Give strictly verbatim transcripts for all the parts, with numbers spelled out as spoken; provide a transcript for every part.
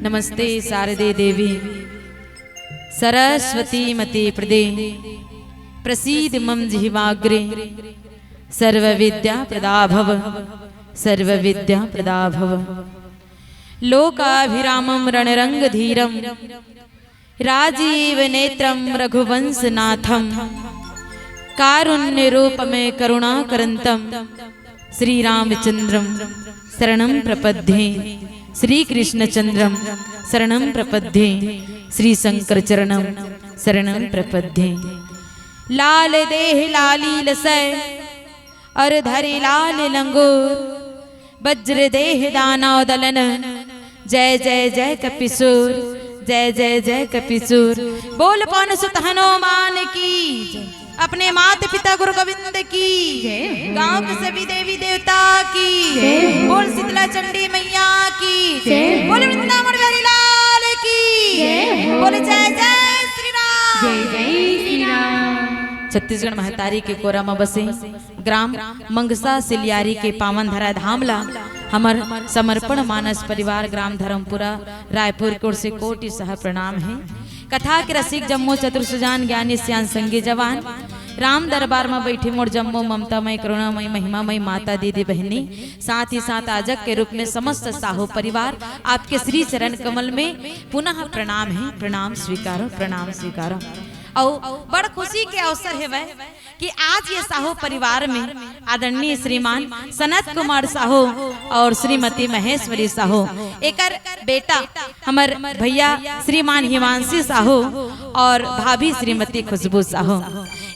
नमस्ते शारदे देवी सरस्वती मते प्रदे प्रसीद मम जिह्वाग्रे सर्वविद्या प्रदा भव सर्वविद्या प्रदा भव। लोकाभिरामं रणरंगधीरं राजीव नेत्रं रघुवंशनाथं कारुण्य रूपमे करुणाकरन्तं श्री रामचंद्रं शरणं प्रपद्ये, श्री कृष्णचंद्रं शरणं प्रपद्ये, श्री शंकर चरणं शरणं प्रपद्ये। लाल देह लाली लसै और धरे लाल लंगोर, वज्र देह दानव दलन, जय जय जय कपिसूर, जय जय जय कपिसूर। बोल पवन सुत हनुमान की जय। अपने माता पिता गुरु गोविंद की जय। गांव के सभी देवी देवता की जय। बोल शीतला चंडी मैया की जय। बोल वृंदावन बिहारी लाल की जय। बोल जय जय श्री राम। जय जय श्री राम। छत्तीसगढ़ महतारी के कोरा म बसे ग्राम मंगसा सिलियारी के पावन धरा धाम ला हमर समर्पण मानस परिवार ग्राम धर्मपुरा रायपुर के ओर से कोटि सह प्रणाम हे। कथा के रसिक जम्मो चतुर सुजान ज्ञानी सियान संगी जवान राम दरबार म बैठे मोर जम्मो ममतामय करुणामय महिमामय माता दीदी बहिनी, साथ ही साथ आजक के रूप में समस्त साहू परिवार आपके श्री चरण कमल में पुनः प्रणाम हे। प्रणाम स्वीकारो, प्रणाम स्वीकारो। अउ बड़ खुशी के अवसर हेवय कि आज ये साहू परिवार में आदरणीय श्रीमान सनत कुमार साहू और श्रीमती महेश्वरी साहू, एकर बेटा हमर भैया श्रीमान हिमांशी साहू और भाभी श्रीमती खुशबू साहू,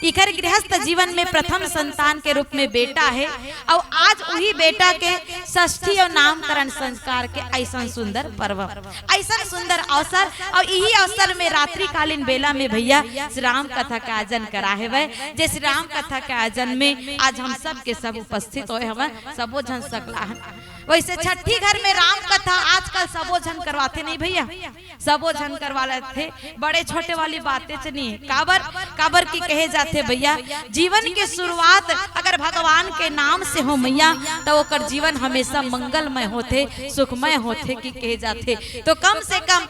इकर गृहस्थ जीवन में प्रथम संतान के रूप में बेटा हे। अउ आज उही बेटा के षष्ठी और नामकरण संस्कार के ऐसन सुंदर पर्व, ऐसन सुंदर अवसर, और यही अवसर में रात्रिकालीन बेला में भैया श्री राम कथा के आयोजन करा हेवय। जे श्री राम कथा के आयोजन में आज हम सब के सब उपस्थित होए हवन, सबो झन सकला हन। वैसे छठी घर में राम कथा आजकल सबो झन करवाथे नहीं भैया, सबो झन करवा लेथे, बड़े छोटे वाली बातें च नहीं है। काबर, काबर की कहे जाथे भैया, जीवन के शुरुआत अगर भगवान के नाम से हो मैया, तो ओकर जीवन हमेशा मंगलमय होथे, सुखमय होथे की कहे जाथे। तो कम से कम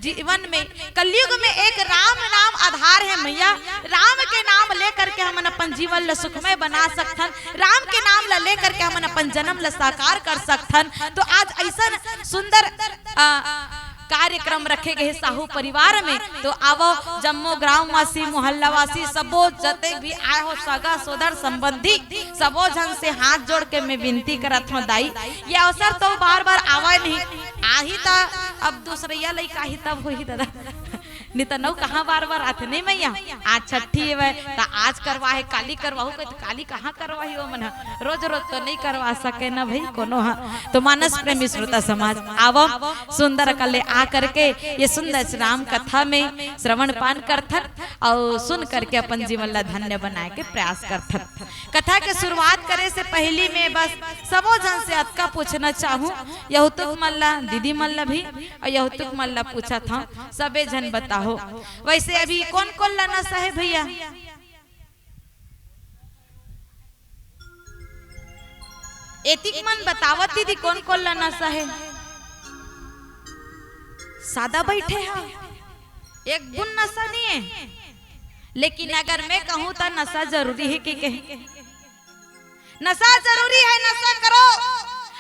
जीवन में कलयुग में एक राम नाम आधार है मैया। राम के नाम लेकर के हमन अपन जीवन ल सुखमय बना सकथन, राम के नाम ल लेकर के हमन अपन जन्म ल साकार कर सकथन। तो आज ऐसन सुंदर, आ, कार्यक्रम रखे गए हे साहू परिवार में। तो आवो जम्मो ग्रामवासी, मोहल्लावासी, सबो जते भी आए हो, सगा सोदर संबंधी, सबो झन से हाथ जोड़ के मैं विनती करत हूँ दाई, ये अवसर तो बार बार आवा नहीं, आही त अब दूसरैया लइका आही तब होही दादा। नहीं तो नौ कहाँ बार बार आथे नहीं मैया। आज छठी हेवय त आज करवा हे, काली करवाहू कहे त काली कहाँ करवाही ओ मन ह? रोज रोज तो नहीं करवा सके ना भाई कोनो ह। तो मानस प्रेमी श्रोता समाज, आवो सुंदर कले आ करके ये सुंदर श्री राम कथा में श्रवण पान करथन और सुन करके अपन जीवन ला धन्य बनाए के प्रयास करथन। कथा के शुरुआत करे से पहली मैं बस सबो झन से अतका पूछना चाहूँ, यहुतुक मन ला, दीदी मन ला भी और यहुतुक मन ला पूछत हूँ, सबे झन बताहो। वैसे अभी कौन कौन ला नशा है भैया? एतिक मन बतावत दीदी कौन कौन ला नशा है? सादा बैठे हा, एक गुण नशा नहीं है। लेकिन अगर मैं कहूँ त नशा जरूरी है कि कहे? नशा जरूरी है, नशा करो।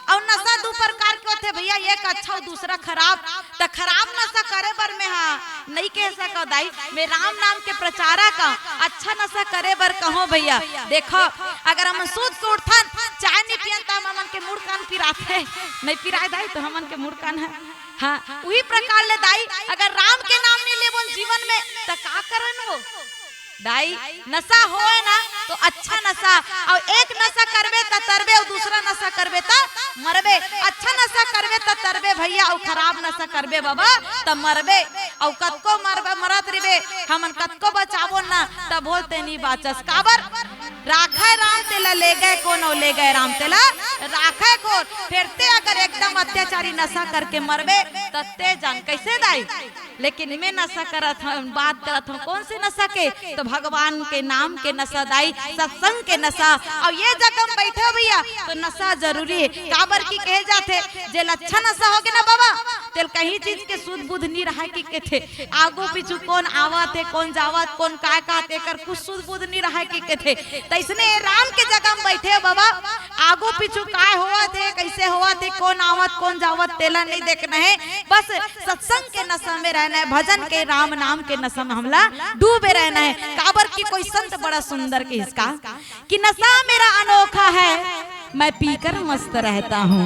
और नशा दू प्रकार के होथे भैया, एक अच्छा और दूसरा खराब। त खराब नशा करे बर मैं हा नहीं कह सको दाई, मैं राम नाम के प्रचारक हूँ। अच्छा नशा करे बर कहो भैया। देखो, अगर हम सूत के उठथन, चाय नहीं पियन त हमन के मुड़ कान पिराथे, नहीं पिराए दाई तो हमन के मुड़ कान है। हाँ, उही प्रकार ले दाई, अगर राम के नाम नहीं लेबो जीवन में त का करन वो? दाई, नशा होए ना तो अच्छा नशा, और एक नशा करबे त तरबे और दूसरा नशा करबे त मरबे। अच्छा नशा करबे त तरबे भैया, और खराब नशा करबे बाबा त मरबे। और कतको मरबे, मरत रिबे, हमन कतको बचाबो ना त बोलते नहीं बाचस। काबर? राखे राम तेला ले गए कोन, और ले गए राम तेला राखे कोन। फिर ते अगर एकदम अत्याचारी नशा करके मरबे त ते जान कैसे दाई। लेकिन मैं नशा करत हूँ, बात करत हूँ कौन से नशा के? तो भगवान के नाम के नशा दाई, सत्संग के नशा। और ये जगह में बैठे हो भैया तो नशा जरूरी है। काबर की कहे जाथे, जे अच्छा नशा होगे ना बाबा, तेला कहीं चीज के सुध बुध नी रहय कि कथे, आगू पीछू कोन आवत हे, कोन जावत, कोन काय कहत, एकर कुछ सुध बुध नी रहय कि कथे। तइसने राम के जगह में बइठे हो बाबा, आगू पीछू काय होवत हे, कइसे होवत हे, कोन आवत, कोन जावत, तेला नी देखना हे। बस सत्संग के नशा में रहना हे, भजन के, राम नाम के नशा में हमला डूबे रहना हे। काबर कि कोई संत बड़ा सुंदर कहिस का कि नशा मेरा अनोखा है, मैं पीकर मस्त रहता हूँ।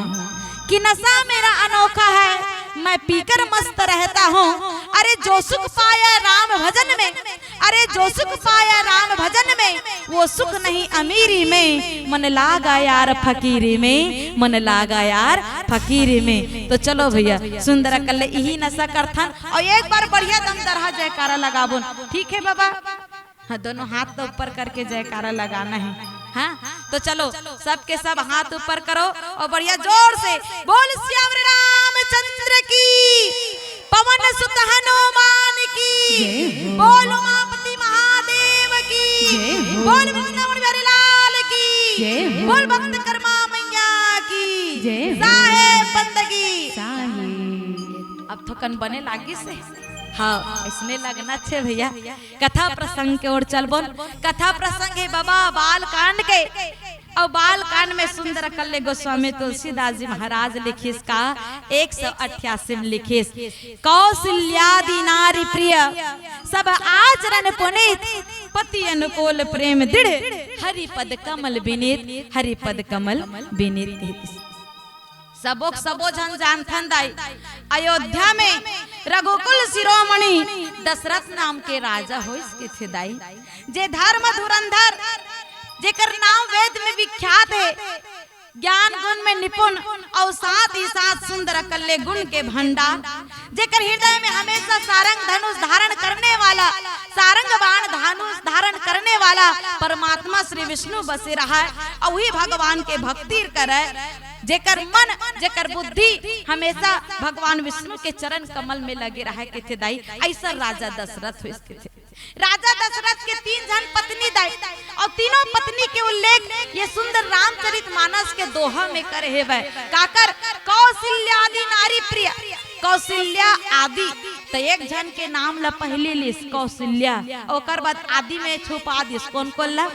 कि नशा मेरा अनोखा है, मैं पीकर मस्त रहता हूँ। अरे जो सुख पाया राम भजन में, अरे जो सुख पाया राम भजन में, वो सुख नहीं अमीरी में। मन लागा यार फकीरी में, मन लागा यार फकीरी में। तो चलो भइया, सुंदर कल्ले इही नशा करथन, अउ एक बार बढ़िया दमदरहा जयकारा लगाबोन। ठीक हे बाबा? हाँ, दोनों हाथ तो ऊपर करके जयकारा लगाना हे। हाँ, तो चलो, सबके सब हाथ ऊपर करो अउ बढ़िया जोर से बोल सियावर रामचंद्र की, पवन सुत हनुमान की, जय हो। बोल उमापति महादेव की, जय हो। बोल वृंदावन बिहारी लाल की, जय हो। बोल भक्त कर्मा मैया की, जय हो। साहेब बंदगी। साहेब। अब थोकन बने लागिस हे। हाँ, अइसने लगना हे भइया। कथा प्रसंग के ओर चलबोन। कथा प्रसंग हे बाबा बाल कांड के। अउ बाल कांड में सुंदर कल्ले गोस्वामी तुलसीदास जी महाराज लिखिस का, एक सौ अट्ठासी में लिखिस, कौशल्यादि नारी प्रिय, सब आचरण पुनीत, पति अनुकूल प्रेम दृढ़, हरि पद कमल विनीत, हरि पद कमल विनीत। सबो के सबो झन जानथन दाई, अयोध्या में रघुकुल शिरोमणि दशरथ नाम के राजा होइस कथे दाई, जे धर्म धुरंधर, जेकर नाम वेद में विख्यात हे, ज्ञान गुण में निपुण अउ साथ ही साथ सुंदर कल्ले गुण के भंडार, जेकर हृदय में हमेशा सारंग धनुष धारण करने वाला, सारंग बाण धनुष धारण करने वाला परमात्मा श्री विष्णु बसे रहय, अउ उही भगवान के भक्ति करय। जेकर मन, जेकर बुद्धि हमेशा भगवान विष्णु के चरण कमल में लगे रहय कथे दाई, अइसन राजा दशरथ होइस कथे। राजा दशरथ के तीन झन पत्नी दाई, अउ तीनों पत्नी के उल्लेख ये सुंदर रामचरित मानस के दोहा में करे हेवय। काकर? कौशल्यादि नारी प्रिय। कौशल्या आदि, त एक झन के नाम ला पहिली लिस कौशल्या, ओकर बाद आदि में छुपा दिस। कोन कोन ला?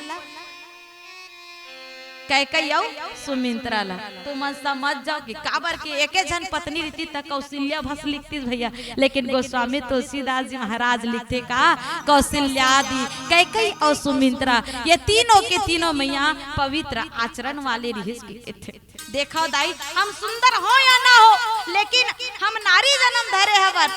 कैकई अउ सुमित्रा ला। तुमन समझ जाव कि काबर के एके झन पत्नी रहितिस त कौशल्या बस लिखतिस भइया, लेकिन गोस्वामी तुलसीदास जी महाराज लिखथे का, कौशल्यादि, कैकई अउ सुमित्रा, ये तीनों के तीनों मइया पवित्र आचरण वाले रिहिस कथे। देखव दाई, हम सुंदर हो या ना हो, लेकिन हम नारी जनम धरे हवन,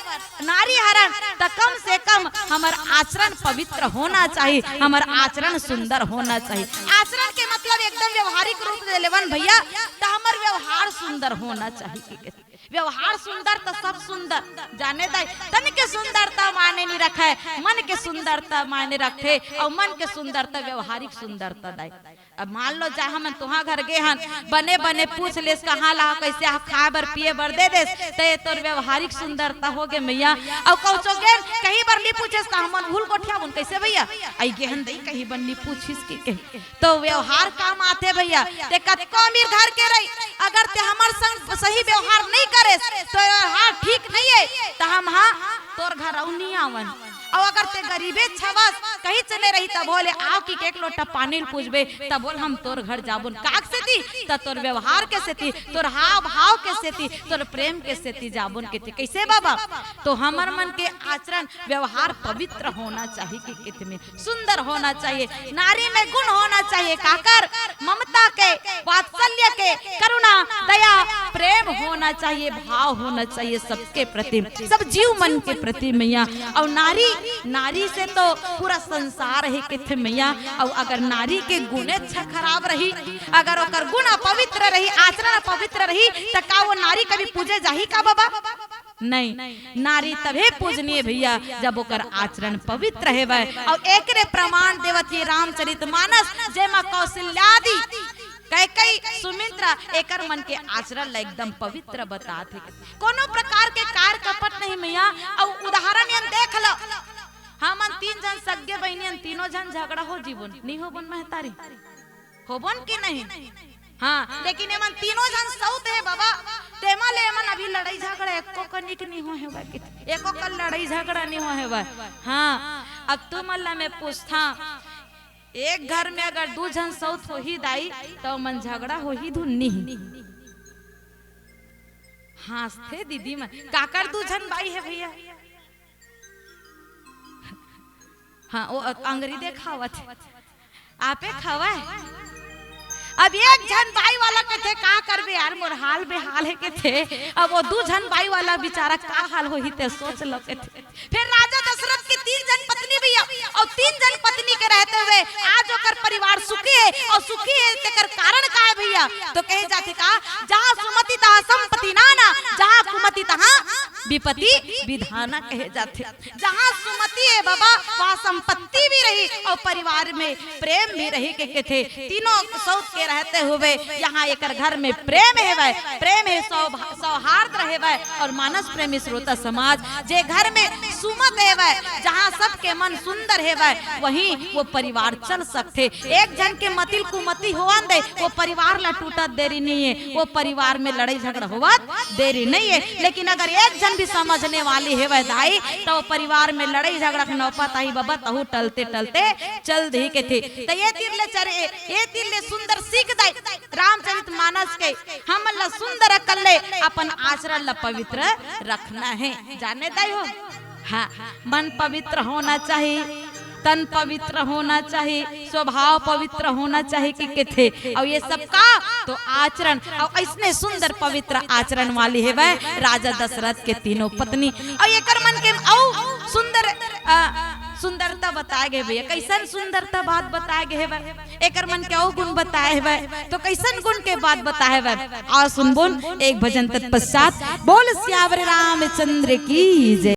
नारी हरन, त कम से कम हमर आचरण पवित्र होना चाही, हमर आचरण सुंदर होना चाही। आचरण के मतलब एकदम व्यवहारिक रूप ले लेवन भइया, त हमर व्यवहार सुंदर होना चाही। व्यवहार सुंदर त सब सुंदर, जाने दाई, तन के सुंदरता मायने नी रखय, मन के सुंदरता मायने रखथे, अउ मन के सुंदरता व्यवहारिक सुंदरता दाई। अब मान लो, जा हमन तुहां घर गे हन, बने बने पूछ लेस, कहां ला, कइसे हा, खाय बर पिये बर दे देस, त ये तोर व्यवहारिक सुंदरता होगे मइया। अउ कउचो गेन, कहीं बर नी पूछेस, त हमन भूल गोठियाबोन, कइसे भइया? अई गे हन दई, कहीं बर नी पूछिस कि कहीं। त व्यवहार काम आथे भइया। ते कतको अमीर घर के रही, अगर ते हमर संग सही व्यवहार नइ करेस, त व्यवहार ठीक नइ हे, त हम हा तोर घर अउ नइ आवन। अउ अगर ते गरीबे छवस, कहीं चले रही, तभो ले आव कि एक लोटा पानी ल पूछबे, तभो ले हम तोर घर जाबोन। काक सेती? त तोर व्यवहार के सेती, तोर हाव भाव के सेती, तोर प्रेम के सेती जाबोन कथे। कइसे बाबा? त हमर मन के आचरण व्यवहार पवित्र होना चाही कि कथे में सुंदर होना चाहिए, नारी में गुण होना चाहिए। काकर? ममता के, वात्सल्य के, करुणा, दया, प्रेम होना चाहिए, भाव होना चाहिए सबके प्रति, सब जीव मन के प्रति मइया। अउ नारी, नारी से तो पूरा संसार हे कथे मइया। अउ अगर नारी के गुण अच्छा खराब रही, अगर ओकर गुण अपवित्र रही, आचरण अपवित्र रही, त का वो नारी कभी पूजे जाही का बाबा? नहीं, नारी तभे पूजनीय भइया, जब ओकर आचरण पवित्र हेवय। अउ एकरे प्रमाण देवत ये रामचरित मानस, जेमा कौशल्यादि कैकई सुमित्रा एकर मन के आचरण ला एकदम पवित्र बतात हे। कोनो प्रकार के कार कपट नहीं मइया। अउ उदाहरण ये देख लो, हमन तीन झन सगे बहिनी हन, तीनों झन झगड़ा हो जीवन, नहीं होबन महतारी? होबन कि नहीं? हाँ, लेकिन एमन तीनों झन सऊत हे बाबा, तेमा ले एमन अभी लड़ाई झगड़ा एको बनिक नहीं हो हेवय, एको कन लड़ाई झगड़ा नहीं हो हेवय। हाँ, अब तुमन ला मैं पूछथंव, एक घर में अगर दू झन सौत होही दाई, त ओमन झगड़ा होही धुन नहीं? हाँसथे दीदी मन। काकर दू झन बाई हे भैया? हाँ, वो अंगरी देखावत हे। आपे खावय? अब एक झन बाई वाला कथे, "का करबे यार, मोर हाल बेहाल हे," कथे। अब वो दू झन बाई वाला बेचारा का हाल होही ते सोच लो, कथे। फिर राजा दशरथ के तीन झन पत्नी भैया, अउ तीन झन पत्नी के रहते हुए आज ओकर परिवार सुखी हे, अउ सुखी हे तेकर कारण का हे भैया? तो कहे जाथे का, "जहाँ सुमति तहाँ संपत्ति नाना, जहाँ कुमति तहाँ विपत्ति विधाना," कहे जाथे। जहाँ सुमति हे बाबा, वहाँ संपत्ति भी रही अउ परिवार में प्रेम भी रही के कथे। तीनों सौत के रहते हुए यहाँ एकर घर में प्रेम हेवय, प्रेम हे, सौभा-, सौहार्द रहेवय अउ मानस प्रेमी श्रोता समाज, जे घर में सुमत हेवय, जहाँ सबके मन सुंदर हेवय, वहीं वो परिवार चल सकथे। एक झन के मतिल कुमति होवन दे, वो परिवार ला टूटत देरी नहीं हे, वो परिवार में लड़ाई झगड़ा होवत देरी नहीं हे। लेकिन अगर एक झन भी समझने वाली हेवय दाई, त वो परिवार में लड़ाई झगड़ा के नौबत आही बाबा, तहू टलते टलते चल दिही कथे। त ये तीर ले चरे, ये तीर ले सुंदर सीख दाई रामचरित मानस के, हमन ला सुंदर अकन ले अपन आचरण ला पवित्र रखना हे। जाने दाई हो? हाँ, मन पवित्र होना चाहिए, तन पवित्र होना चाहिए, स्वभाव पवित्र होना चाहिए कि कथे। अउ ये सब का तो आचरण, अउ अइसने सुंदर पवित्र आचरण वाली हेवय राजा दशरथ के तीनों पत्नी। अउ एकर मन के अउ सुंदर, अ, सुंदरता बताए गे भैया, कइसन सुंदरता बात बताए गे हेवय, एकर मन के अउ गुण बताए हेवय, तो कइसन गुण के बात बताए हेवय, अउ सुनबोन एक भजन तत्पश्चात। बोल सियावर रामचंद्र की जय।